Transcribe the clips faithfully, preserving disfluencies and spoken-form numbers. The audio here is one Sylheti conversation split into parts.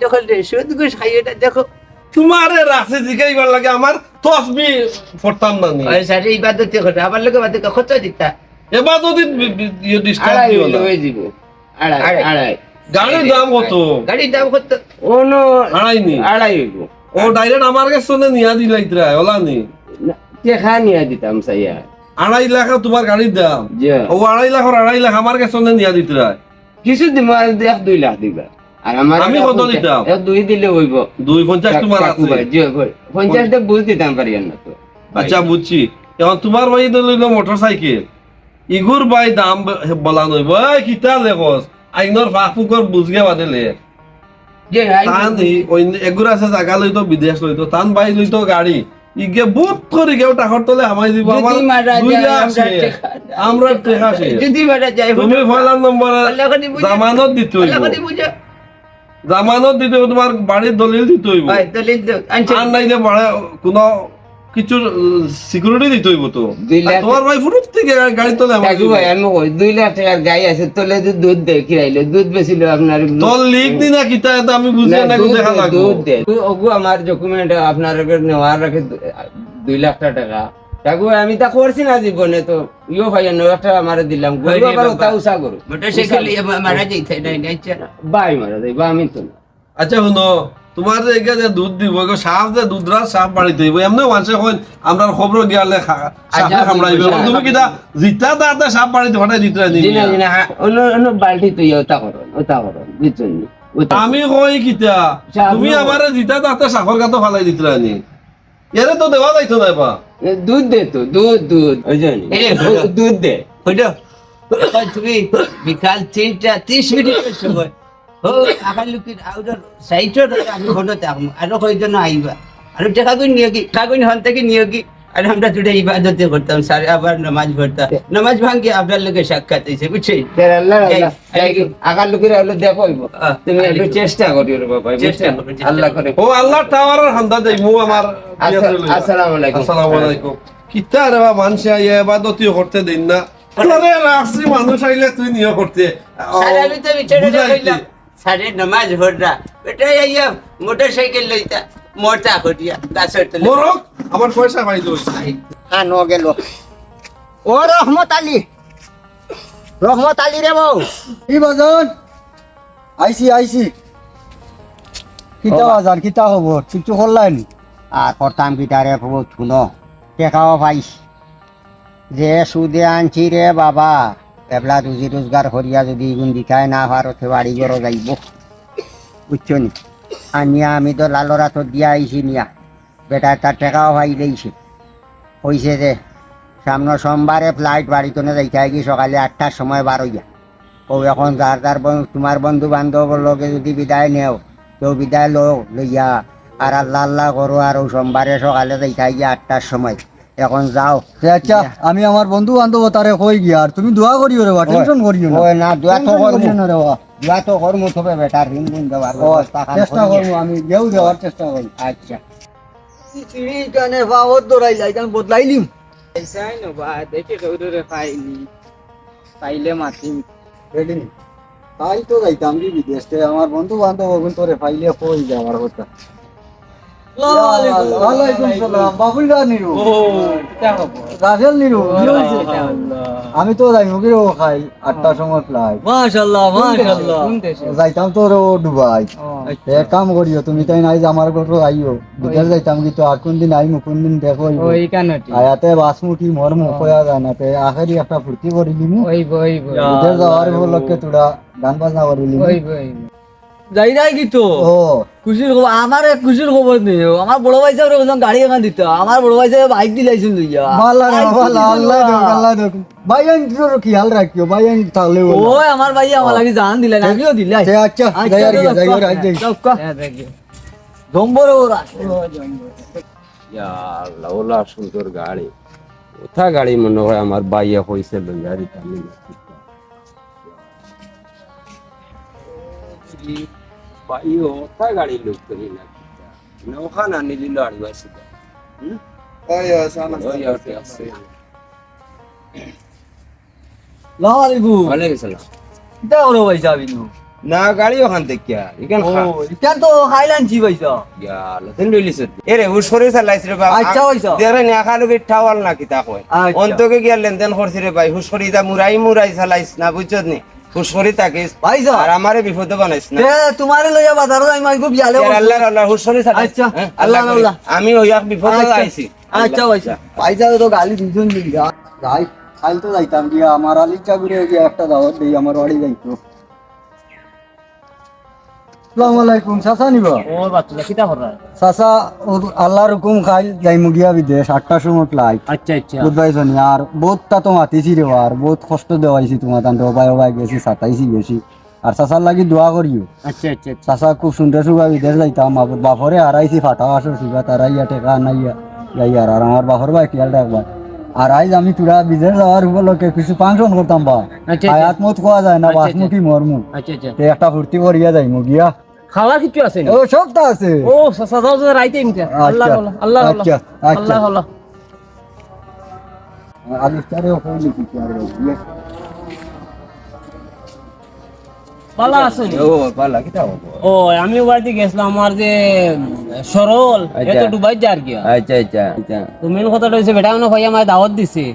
দেখো রে, সুদ ঘুষ খাইও না, দেখো। তুমারে রাখছি জিকাইবার লাগি, আমার তসবি পড়তাম না নি। ওই স্যার, ইবাদতি করে, আমার লগে বাদে কত দিতা? এবাদতি বি-, বি-, ইয়ে disturb আড়াই দিও না। হইলে হয়ে দিব। আড়াই, আড়াই। আড়াই। গাড়ির দাম কত? গাড়ির দাম কত? ও নো, আড়াই নি? আড়াই হইব। ও direct আমার কাছে নিয়া দিলাইতরা, ওলা নি? না, টেকা নিয়া দিতাম চাইয়া। আড়াই লাখ তুমার গাড়ির দাম? জি। ও আড়াই লাখ, আর আড়াই লাখ আমার কাছে নিয়া দিতরা। কিছু দিমু, আর এক দুই লাখ দিবা। আর আমার আমি এটা কত পঞ্চাশ, দিতাম? এক দুই দিলে হইব। দুই পঞ্চাশ এক তুমার কাকু আছে? ভাই, জি, ভাই। পঞ্চাশ টা বুঝ দিতাম পারি না তো। আচ্ছা, বুঝছি। এখন তুমার ভাই তো লইলো মোটরসাইকেল। ইগুর ভাই দাম ব-, বলা নইব। এই কিতা লেখস? আইনর ফাঁক ফুকর বুঝগে বাদে লে। জি, আইন তান বুঝ- ই-, ওই এগুর আছে জাগা লইতো, বিদেশ লইতো। তান ভাই লইতো গাড়ি। ইগে বুত করি গেও টাকার তলে হামাই দিব। যদি আমার মারা দুই যায়, লাখ আমরা শেষ। টেকা-, আমরা টেকা শেষ। যদি মারা যায়, তুমি বুঝো। পয়লা নম্বরে আল্লাহ করে বুঝো। জামানত দিতে হইব। আল্লাহ করে বুঝো। জামানত দিতে হইব, তুমার বাড়ির দলিল দিতে হইব। ভাই, দলিল দেও, আনছো? আর নাই যে বাড়া কোনো কিছু, উম, security দিতে হইব তো। দুই লাখ আর তুমার ভাই ফুরুত থেকে গা-, গাড়ি তলে হামাই কাকু দিব। ভাই, আমি কই, দুই লাখ টাকার গাই আছে, তলে যে দুধ দেয়, কিরাইলে দুধ বেচিল আপনার। তোর লিখ দি না কিতা, এটা আমি বুঝি না, না, দুধ দেখা দে, লাগবো। দুধ দে। ওগু আমার document আপনার নেওয়ার রাখে দু-, দুই লাখ টাকা। কাকু ভাই, আমি তা করছি না জীবনে তো। ইয়ো ভাই, নয় লাখ টাকা আমারে দিলাম। গরু ওই রে আবার বাবা। ওটা উষা গরু। মোটরসাইকেল উষা। ইয়ে মা-, মারা যাইতে নাই, নাই, আচ্ছা। ভাই মারা যাই, বা আমি তো না। আচ্ছা, হুনো, তুমার যে এগিয়ে যে দুধ দিব, এগো সাপ যে দুধ রাস সাপ বাড়িতে দিব, এমনি মানুষে কইন, আমরার খবর গিয়ালে খা-, সাপে আচ্ছা, কামড়াইবে। বুঝলাম। তুমি কিতা জিতা দাঁতে সাপ বাড়িতে ফাটাই দিতে নি? জি না, জি না, হ্যাঁ, অন্য, অন্য বালতি তো ইয়ে ওটা করো, ওটা করো, বুঝছো নি? ওটা আমি কই কিতা? আচ্ছা, তুমি আপনি আমারে জিতা দাঁতে সাপর গাতো ফালাই দিতে নি? এরে তো দেওয়া যাইতো না বা। এ, দুধ দে তো, দুধ, দুধ। ওই যে নি। এরে, ও, দুধ দে। হইলো? এখন তুমি বিকাল তিনটা ত্রিশ মিনিটের সময় ও, আকাল লুকির আউটার সাইটর আমি ফোনো থাকবো। আরো কয়জন আইবা। আরো টেকাগুন নিও কি? টেকাগুন হন থেকে নিও কি? আর আমরা দুটো ইবাদতে করতাম, স্যার আবার নামাজ পড়তাম। নামাজ ভাঙ্গি আপনার লগে সাক্ষাৎ হইছে, বুঝছেন? স্যার, আল্লাহ, এই, আল্লাহ। এই, এই, আকাল লুকির আউলো দেখো হইবো। আহ, তুমি একটু আলাইকুম। চেষ্টা করিও রে বাবা, চেষ্টা বুঝছেন? করো, চেষ্টা আল্লাহ করো। করে। ও আল্লাহ, টাওয়ারের হান্দা দেই, মু আমার আসসালামু আলাইকুম। আসসালামু আলাইকুম। কিতা রে বা, মানষে আইয়া ইবাদতিও করতে দিন না। তোরে রাখছি মানুষ আইলে তুই নিয়ে করতে। স্যার, আমি তো বিচারে বুঝাইতে। কইলাম, স্যারে নামাজ পড়রা। বেটা আইয়া মোটরসাইকেল লইতা, মরতা করিয়া, গাছর তলে। মরক, আমার পয়সা পাই দোষ। হ্যাঁ, ন গেল। ও রহমত আলী, রহমত আলী রে বউ। কি বাজান? আইছি, আইছি। কিতা ও বা- বাজান, কিতা খবর? কিচ্ছু করলাই নি? আর করতাম কিতা রে বউ, শুনো। টেকাও পাইছি। যে সুদে আনছি রে বাবা, এবলা রুজি রোজগার করিয়া যদি ইগুন দিতায় না পারো, তে বাড়ি ঘরো যাইব। বুঝছো নি? আনিয়া আমি তো লালর আতো দিয়া আইছি নিয়া। বেটায় তার টেকাও পাইলাইছে। কইছে যে, সামনে সোমবারে flight বাড়িত নে যাইতায় গি সকালে আটটার সময় বার অইয়া। ও এখন যার যার বন-, তুমার বন্ধু বান্ধবর লগে যদি বিদায় নেও, কেউ বিদায় লও লইয়া, আর আল্লাহ আল্লাহ করো, আর ও সোমবারে সকালে যাইতায় গি আটটার সময়। এখন যাও। তে আচ্ছা, আমি আমার বন্ধু বান্ধব তারে কই গিয়া, আর তুমি দোয়া করিও রে বা, ওই, টেনশন করিও না। ওই না, দোয়া তো টেনশন করমু। করিও না রে বা। দোয়া তো করমু, তবে বেটার ঋণ গুণ দেওয়ার ও, ব্যবস্থা খান চেষ্টা করিও। করমু, আমি গেউ দেওয়ার চেষ্টা করমু। আচ্ছা। এই সিঁড়ি কানে পাওয়ার দৌড়াইলা, এখানে বদলাইলিম। আইসাই না বা, দেখি কেউরে পাইনি। পাইলে মাতিম। রেডি নি? তাই তো যাইতাম কি বিদেশ, তে আমার বন্ধু বান্ধব অগুন তোরে পাইলে কই যাওয়ার কথা। আসসালামু আলাইকুম। ওয়ালাইকুম সালাম। বাবুল দা নিরু। ও, কিতা খবর? রাফেল নিরু, কি ও, হইছে? আল্লাহ। আমি তো যাইমু গি রে ও খাই, আটটার সময় flight। মাশাআল্লাহ, কোন দেশে? মাশাআল্লাহ। কোন দেশে? যাইতাম তো রে ও দুবাই। ও। এক কাম করিও, তুমি তাই নাই যে আমার ঘরো আইও। বিদেশ যাইতাম গি তো আর কোন দিন আইমু, কোন দিন দেখো অইবো। ও, ইখানো ঠিক। আয়াতে বাসমু কি মরমু ও। কয়া যায় না, তে আখেরি একটা ফুর্তি করিলিমু। অইবো, অইবো। বিদেশ যাওয়ার উপলক্ষে তোরা গান বাজনা করিলিমু। অইবো, অইবো। যাইরায় গি তো? ও। খুশির খবর, আমার এক খুশির খবর নেই। আমার বড় ভাইসাবরে কইছলাম গাড়ি এখান দিতা। আমার বড় ভাইসাবে bike দিলাইছইন লইয়া। ভালা রে, bike ভালা, দিলাইছইন আল্লাহ লইয়া। দেখ, আল্লাহ দেখ। ভাইয়াইন তোর খেয়াল রাখিও, ভাইয়াইন তাহলে বলো। ওই আমার ভাই আমার ও। লাগি জান দিলাইন, আমিও দিলাই। তে আচ্ছা, আচ্ছা, যাই আর কি, যাই আর কি, যাই। যাও, কা। হ্যাঁ, thank you। জম্বর ওরা। ও, জম্বর। ইয়া আল্লাহ, ওলা সুন্দর গাড়ি। ওটা গাড়ি মনে হয় আমার ভাইয়ে কইছে লইয়া দিতাম। ভাই, ওটা গাড়ি লইতো নি না কিতা? না, ওখান আনি দিল আর বাসি। হুম? ওই, ওই, ওই, ওই, ওই। আসসালামু আলাইকুম। ওয়ালাইকুম সালাম। কিতা করো ভাইসাব ইনো? না, গাড়ি ওখান দেখিয়া, ইখান ও, খা। ইখান তো খাইল আনছি, ভাইসাব। ইয়া, লতিন লইলিস। এরে, হুশ করি চালাইস রে বাবা। আচ্ছা, ভাইসাব। দেরে নিয়া খালু কি টাওয়াল না কিতা কয়? আচ্ছা। অন্তকে গিয়া লেনদেন করছি রে ভাই, হুশ করি ইতা মুরাই মুরাই চালাইস না, বুঝছত নি? হুশ করি থাকিস। ভাইসাব। আর আমারে বিপদো বানাইস না। এ, তুমারে লইয়া বাজারো যাইমু, আমি খুব ইয়ালে এ, করছি। আল্লাহ, আল্লাহ, হুশ করি চালাইস। আচ্ছা, হ্যাঁ, আল্লাহ, আল্লাহ করি। আল্লাহ। আমি ওই এক বিপদো আচ্ছা। আইছি। আচ্ছা, ভাইসাব। ভাইসাব তো গালি দিছইন দিন গা। যাই, কাইল তো যাইতাম গিয়া, আমার আলিচ্ছা ঘুরে গিয়া একটা দাওয়াত দেই, আমার বাড়ি যাইতো। আসসালামু আলাইকুম, চাচা নি বা? ও বাচ্চা, কিতা কররা? চাচা, ও আল্লাহর হুকুম কাইল যাইমু গিয়া বিদেশ, আটটার সময় flight। আচ্ছা, আচ্ছা। বুঝবাইছো নি? আর বউততা তো মাতিছি রে, আর বউত কষ্ট দেওয়াইছি তুমার তানরে, ওবায় ওবায় গেছি, সাতাইছি গেছি। আর চাচার লাগি দোয়া করিও। আচ্ছা, আচ্ছা, আচ্ছা। চাচা খুব সুন্দর সুখা বিদেশ যাইতাম, বাপ-, বাপরে হারাইছি, ফাটা বাসর সুখা, তারা ইয়া টেকা আনাইয়া যাইয়ার, আর আমার বাপর বায় খিয়াল রাখবা। আর আইজ আমি তোরা বিদেশ যাওয়ার উপলক্ষে কিছু function করতাম বা। আচ্ছা, আচ্ছা। হায়াত মউত কওয়া যায় না, আচ্ছা, আচ্ছা। বাঁচমু কি মরমু। আচ্ছা, আচ্ছা। তে একটা ফুর্তি করিয়া যাইমু গিয়া। খাওয়ার কিছু আছে নি? ও, সবতা আছে। ও, চাচা, যাও, যাও, রাইতে ইনকা। আচ্ছা। আল্লাহ আল্লাহ, আল্লাহ আল্লাহ, আচ্ছা, আচ্ছা। আল্লাহ আল্লাহ। আলিফ তারে ওখানে লিখি কি আর বলবি? বালা আছো নি? ও, বালা, কিতা খবর? ও, আমি ওবায়দি গেছলাম, আমার যে, উম, সরল, আচ্ছা। এ তো ডুবাই যার গিয়া। আচ্ছা, আচ্ছা, আচ্ছা। তো main কথাটা অইছে, বেটায় অনো কইয়া আমারে দাওয়াত দিছে।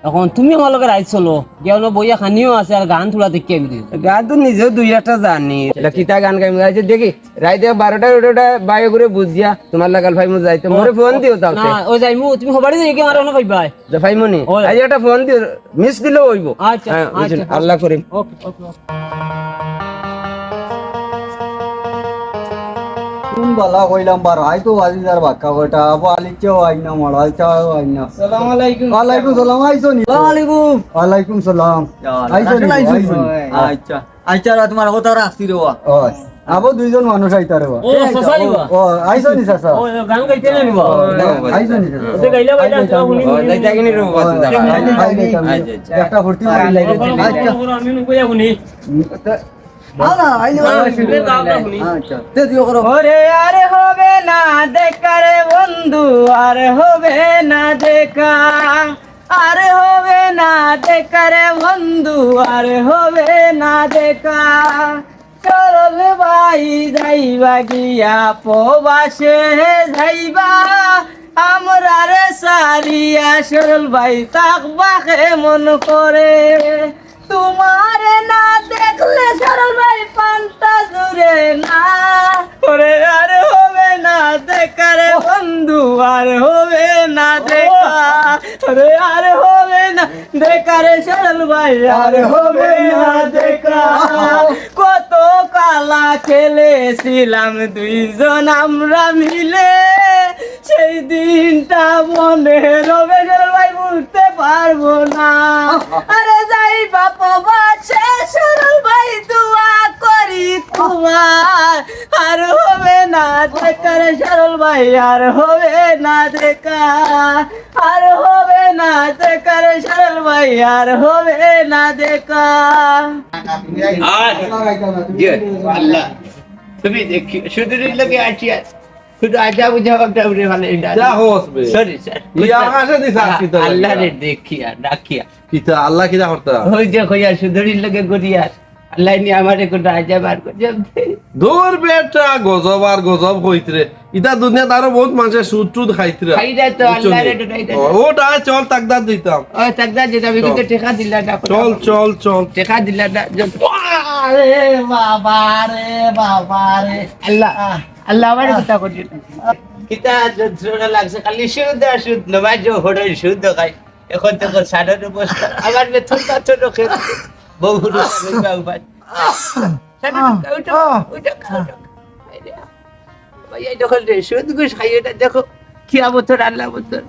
অখন তুমি আমার লগে রাইত চলো, গিয়া অনো বইয়া খানিও আছে আর গান তুলা দেখি আমি দিই। গান তো নিজেও দুই একটা জানি। এটা কিতা গান গাইমু? আচ্ছা, দেখি, রাইতে বারোটা, বারোটা বাইরে করে বুঝিয়া, তুমার লাগাল ফাইমু যাইতো। ও, মোরে ফোন দিও তাও না, তে। ও যাইমু, তুমি হবারই যাই কি আমার অনো পাইবায়? যে ফাইমু নি? ওই। আইজ একটা ফোন দিও, miss দিলেও অইবো। আচ্ছা, হ্যাঁ, বুঝছেন? আচ্ছা। আল্লাহ করিম। ওকে, ওকে, ওকে। কোন বালা কইলাম বার, আই তো আজি যার বাক্কা কয়টা, আবু আলিচাও আইন না, মড়াইচাও আইন না। আসসালামু আলাইকুম। ওয়ালাইকুম সালাম, আইছো নি? আসসালামু আলাইকুম। ওয়ালাইকুম সালাম। ইয়া আল্লাহ। আইছো নি? আসলে আইছো নি? আইছো নি? ওই। আচ্ছা। আচ্ছা, রাত তোমার কথা রাখছি রে বা। ওই। আবো দুইজন মানুষ আইতা রে বা। ও, চাচা নি বা? ও, আইছো নি চাচা? ও, গান গাইতে না নি বা? ও, আইছো নি চাচা? ওতে গাইলা বাইলা আইছো, তো হুনি ও, নি। যাইতা কিনি রে বা, ও, চাচা? যাইতা, যাইতা, যাইতা। আচ্ছা, আচ্ছা। একটা ফুর্তি মারি লাগে। আচ্ছা। আমি নু কইয়া হুনি। না, না, আইলে না, ভালো না, আছে। শুনে গাও না হুনি। আচ্ছা। তে দিও করো। ওরে আর হবে না দেখা রে বন্ধু, আর হবে না দেখা। আর হবে না দেখা রে বন্ধু, আর হবে না দেখা। সরল ভাই যাইবা গিয়া প্রবাসে যাইবা, আমরারে সারিয়া সরল ভাই থাকবা কেমন করে? তোমারে না দেখলে সরল ভাই প্রাণটা জুড়ে না। ওরে আর হবে না দেখা রে বন্ধু, আর হবে না দেখা। ওরে আর হবে না দেখা রে সরল ভাই, আর হবে না দেখা। কত খেলা খেলেছিলাম দুইজন আমরা মিলে, সেই দিনটা মনে রবে সরল ভাই, ভুলতে পারবো না। আরে যাইবা প্রবাসে সরল ভাই, দোয়া করি তোমার। আর হবে না দেখা রে সরল ভাই, আর হবে না দেখা। আর হবে না দেখা রে সরল ভাই, আর হবে না দেখা। আর, ইয়ে, আল্লাহ, তুমি দেখি, শুধু লাগে আছি আর। শুধু আজা বুঝা ভাবটা উড়ে ভালো এটা। যা হোস বে। Sorry, sir। ইয়া আকাশে দিছে আজকে তো আল্লাহ রে দেখিয়া, ডাকিয়া। কিতা, আল্লাহ কিতা করতা? ওই যে কইয়া সুধরির লগে গড়িয়া। আল্লাহ নি আমারে কোন আজা বার করে দে। দূর বেটা, গজব আর গজব কইতরে। ইতা দুনিয়াত আরো বহুত মানুষে সুদ টুদ খাইতরা। খাইরা তো বুঝছো আল্লাহ নি? রে ডরাইরা। ও, ওটা চল তাকদার দিতাম। ও, তাকদার দিতাম, চল। কিন্তু টেকা দিলা না। চল, চল, চল। টেকা দিলা না। আরে বাবা রে, বাবা রে। আল্লাহ। আহ। আল্লাহ আমারে আহ। কিতা করি। কিতা যন্ত্রণা লাগছে, খালি সুদ আর সুদ, নমাজ হোটেল সুদ খাই। এখন তো সাধারণ অবস্থা। আমার বেতন পাচ্ছ লোকে। বউ হুরু খাবে, বাবু পাচ্ছ। সাধারণ, উঠো, উঠো, উঠো। এই রে, ভাই, এই দখল রে, সুদ ঘুষ খাইও না, দেখো। কি আবতর, আল্লাহ আবতর।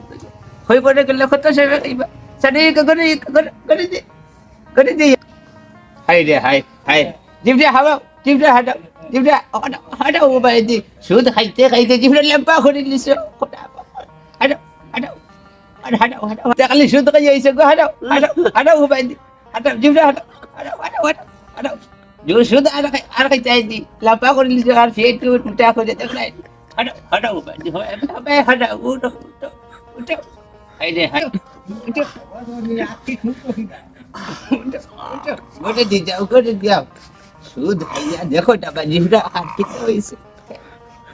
হই পড়ে গেলে কত সেবা খাইবা। সাথে করে, করে, করে দে। করে দে। হায় রে, হায়, হায়। জিভটা হাওয়াও, জিভটা হাটাও, জিভটা হাটাও, হাটাও, উবায়দি। সুদ খাইতে খাইতে জিভটা লেম্পা করে দিছো। হাটাও, হাটাও, হাটাও, হাটাও। খালি সুদ খাই আইছে গো, হাটাও, হাটাও, হাটাও, উবায়দি। হাটাও, জিভটা হাটাও, হাটাও, হাটাও, হাটাও, হাটাও। জোর সুদ আর খাই, আর খাইতে আইছি। লেম্পা করে দিছো, আর ফেট উঠে মুটা করে দেখ নাই। হাটাও, হাটাও, উবায়দি। হাটাও, হাটাও, উঠো, উঠো, উঠো। এই রে, হায়। উঠো। উঠো, উঠো। ঘরে দিয়ে যাও, ঘরে দিয়ে যাও। দুধ খাইয়া দেখো, টাকা জিভটা আর কি হইছে?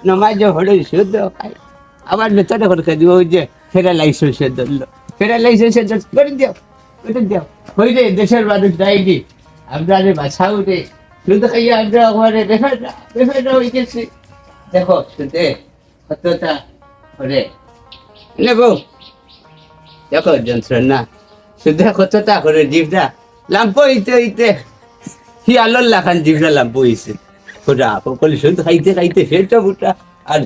নমাজও হলো, সুদও খাই। আবার বেতন এখন খেয়ে দিব, ওই যে প্যারালাইসিসে ধরলো। প্যারালাইসিসে ধর-, করে দিও, করে দিও। হই রে, দেশের মানুষ নাই রে। আমরা রে বাঁচাও রে। সুদ খাইয়া আমরা ওখানে বেফাটা, বেফাটা হয়ে গেছি। দেখো, সুদে কতটা করে। নে বউ, দেখো যন্ত্রণা। সুদে কতটা করে জিভটা। লাম্প হইতে হইতে শিয়ালর লাখান জিভটা লাম্প হইছে। ওটা সকল সুদ খাইতে খাইতে পেটটা ফুটা। আর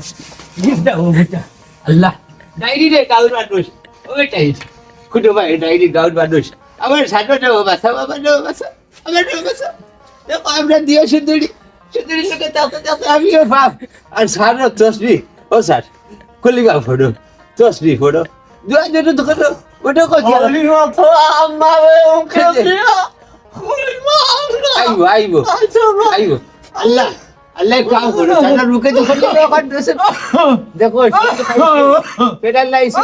জিভটা ও ফুটা। আল্লাহ। ডায়েরি রে, গাউর মানুষ। ও বেটাই। খুঁজো ভাই, ডায়েরি, গাউর মানুষ। আমার সাথে বাবা, বাবা, বাবা। আমার নাম আছে। দেখো, আমরা দিয়া সুন্দরী, সুন্দরী লোকে থাকতে থাকতে আমিও পাপ। আর স্যারও তসবি, ও স্যার, কলিমা পড়ো, তসবি পড়ো, দোয়া জন্য তো করো, ওটা কই গেল? কলিমা তো আমারে ওকে দিও। কলিমা আল্লাহ। আইবো, আইবো। আইবো। আল্লাহ, আল্লাহ, কাম করো, তারা রুকে তো করতে পারো, কাট দেশে। দেখো, পেটার লাইছে।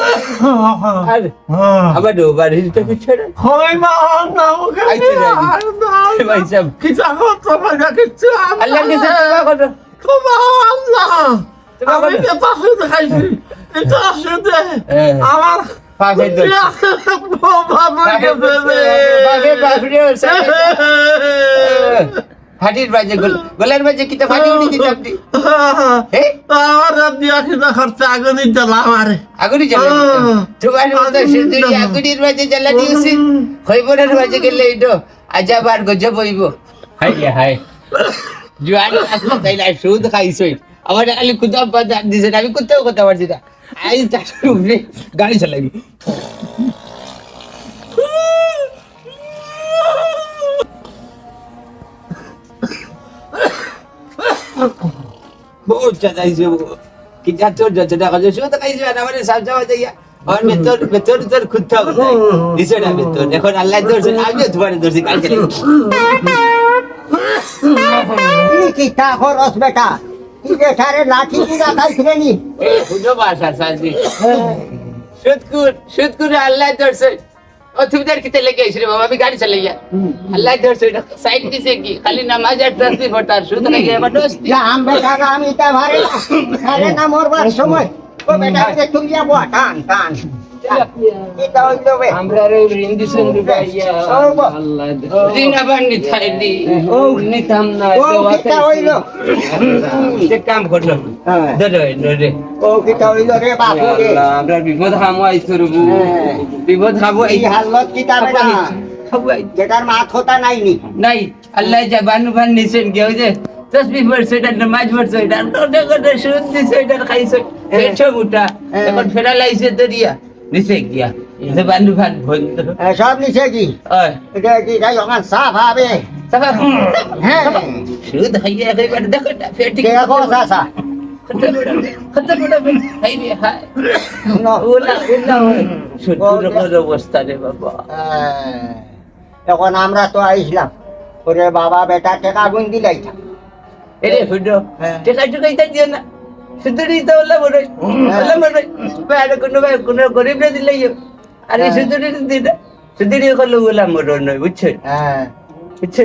আর আবার দো, বাড়ি তো পিছনে। কলিমা আল্লাহ, ওকে আইছে দিও। যাই। এ ভাই সাহেব। কিতা করতে পারে, কিচ্ছু আল্লাহ। আল্লাহর কাছে তওবা করো। তওবা আল্লাহ। তওবা আমি করো। বেটা সুদ খাইছি। এটা আসলে হ্যাঁ। আমার পাপের দোষ। বাবা মরে পাপের গেছে দোষ। রে। পাপের, পাপের দোষ। হাটির মাঝে গল-, গলার মাঝে কিতা পানি উঠি দিতে আপনি? হ্যাঁ? আমার রাত দিয়া কিতা খরচা আগুনই জ্বালা আমারে। আগুনই জ্বালা দিতে? হ্যাঁ। তোমার মতো সুন্দরী আগুনের মাঝে জ্বালা দিয়েছি। খৈবরের মাঝে গেলে এই তো আজাব আর গজব হইব। হায় রে হায়। জোয়ান আসলো তাই না, সুদ খাইছই। আমার খালি কুদাম পাতা দিছে না, আমি কোথাও কথা পারছি না। আই তার উপরে গাড়ি চালাইবি। বহুত চালাইছে। কি যা তোর যত টাকা যে সুদ খাইছে, আর আমারে সাব যাওয়া যাইয়া। আর বেতন, বেতন তোর খুঁজতে হবে না। দিছে না বেতন। এখন আল্লাহ ধরছে, আমিও তোমারে ধরছি, গাড়ি চালাইবি। কি কিতা খরচ বেটা? কি বেটারে লাঠি দিয়া খাইছিলে নি? বুঝো বাসা, শান্তি। শুকুর, শুকুর আল্লাহ ধরছে। ও, তুমি তার কিতা লেগে আইছো রে বাবা? আমি গাড়ি চালাইয়া। আল্লাহ ধরছে, ওইটা সাইড দিছে কি? খালি নামাজ আর তসবি পড়তার, শুধু নাকি এবার দোষ দিয়া। না, আম বেটা, আমি তা পারে না। পারে না মরবার সময়। ও বেটা, ওই যে তুলিয়া বয়া, টান, টান। কিতা হইল বে? আমরা রে ঋণ দিছেন রে ভাইয়া। ও বা- আল্লাহ দে। ঋণ আবার নিতাই দি। ও। নিতাম না, ও দোয়া কিতা চাইছি। হইল? যে কাম করলো। হ্যাঁ। ধরো, ধরো। ও কিতা হইল রে বাপু রে? আল্লাহ, আমরা বিপদ হামো আইছো রে বউ। হ্যাঁ। বিপদ হামো এই আই-, হালত কিতা বেটা? খাবো আই। যেটার মাত কথা নাই নি। নাই। আল্লাহ যা বানু বান নিছেন গিয়া, ওই যে তসবি পড়ছে, এটা নামাজ পড়ছে, এটা টোটে করে সুদ দিছে, এটা খাইছে, হ্যাঁ। পেটে মোটা, হ্যাঁ। এখন ফেরা লাইছে দরিয়া, নিচে গিয়া, যে বানু বান বন্ধ। হ্যাঁ, সব নিচে কি? ওই। এটা কি, এটা ওখান সাফ হবে? সাফ হবে? হ্যাঁ। সুদ খাইয়ে একেবারে দেখো না, পেট ঠিক দেখো, চাচা। কত বড়, কত বড়, হায় রে হায়। না। ওলা, ওলা, ওই। সুদ অবস্থা রে বাবা। হ্যাঁ। এখন আমরা তো আইসলাম, ওরে বাবা, বেটা টেকা গুন দিলাইতাম। এরে হুডো, হ্যাঁ। টেকা টুকা ইতা দিও না। সুন্দরী তো ওলা বড়ই, হ্যাঁ। ওলা বড়ই। ভাই, আর কোনো ভাই, কোনো গরিব না দিলাইও। আর এই হ্যাঁ। সুন্দরী দিও না। সুন্দরী হলো ওলা মরণ নয়, বুঝছো? হ্যাঁ। বুঝছো?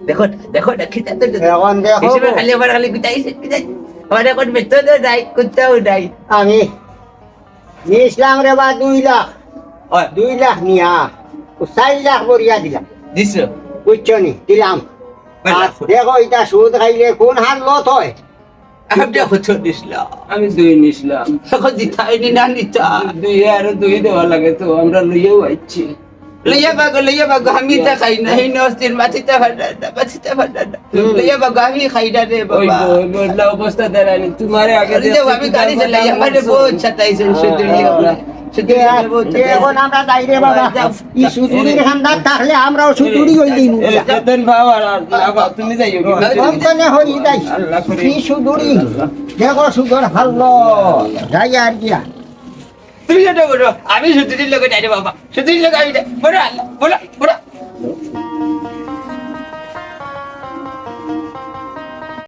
দেখো, দেখো, দেখি তা তো, এখন দেখো। হিসেবে খালি আমার খালি পিটাইছে, পিটাইছে। আমার এখন বেতনও নাই, কোথাও নাই। আমি নিছিলাম রে বা দুই লাখ। ওই। দুই লাখ নিয়া, ও চাইর লাখ বরিয়া দিলাম। দিছো? বুঝছো নি? দিলাম। কয় লাখ? আর দেখো, ইটা সুদ খাইলে কোন হার লত হয়? আমি দেখো তো নিছিলাম। আমি দুই নিছিলাম। এখন দিতাই নি না নিতা? দুই আরো দুই দেওয়া লাগে তো, আমরা লইয়াও আইছি। লইয়া বাগো, লইয়া বাগো, আমি তা খাই না, এই নস্তির মাথিতা ফাটা না, মাথিতা ফাটা না। হুম। লইয়া বাগো, আমি খাই না রে বাবা। ওই গো, ওই গো, না অবস্থা দাঁড়ানি, তোমারে আগে আরে দেখছি, যাও, আমি গাড়ি চালাই, আমারে বহুত সাতাইছেন, সুন্দরী। সুন্দরী, এ, বহুত এ, সাতাইছেন। এখন আমরা যাই রে বাবা। যাও। ই সুন্দরীর খান্দার থাকলে আমরাও সুন্দরী হই যাইমু। এ, চেতন বাবা, আর, আর, না, বাবা, তুমি যাইও। কম তো না হই যাই। আল্লাহ করে। কি সুন্দরী। দেখো সুন্দর ভালো। যাই আর গিয়া। তুমি যেটা বলো, আমি সুন্দরীর লগে যাই রে বাবা। সুন্দরীর লগে আমি যাই। বলো আল্লাহ, বলো, বলো।